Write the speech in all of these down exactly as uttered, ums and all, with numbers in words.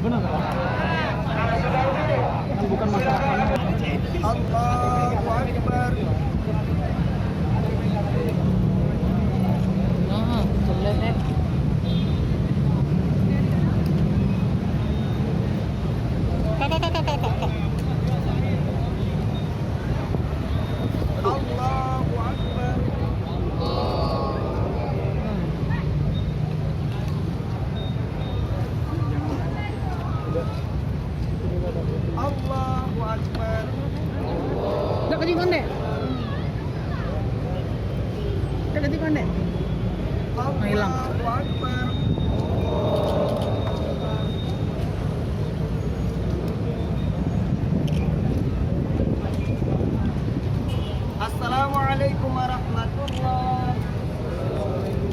Bukan masalah. Allahu Akbar. Nah, jelas, eh. Kak, kak, kak, kak, kak, kak. Allahu Akbar. Allahu Akbar. Dak kecil kan, Dek? Dak kecil kan, Dek? Hilang. Allahu Akbar. Assalamualaikum warahmatullah.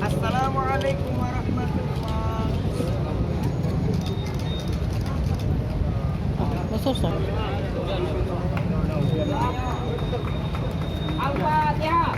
Assalamualaikum warahmatullah. Ah, susah. Al-Fatihah.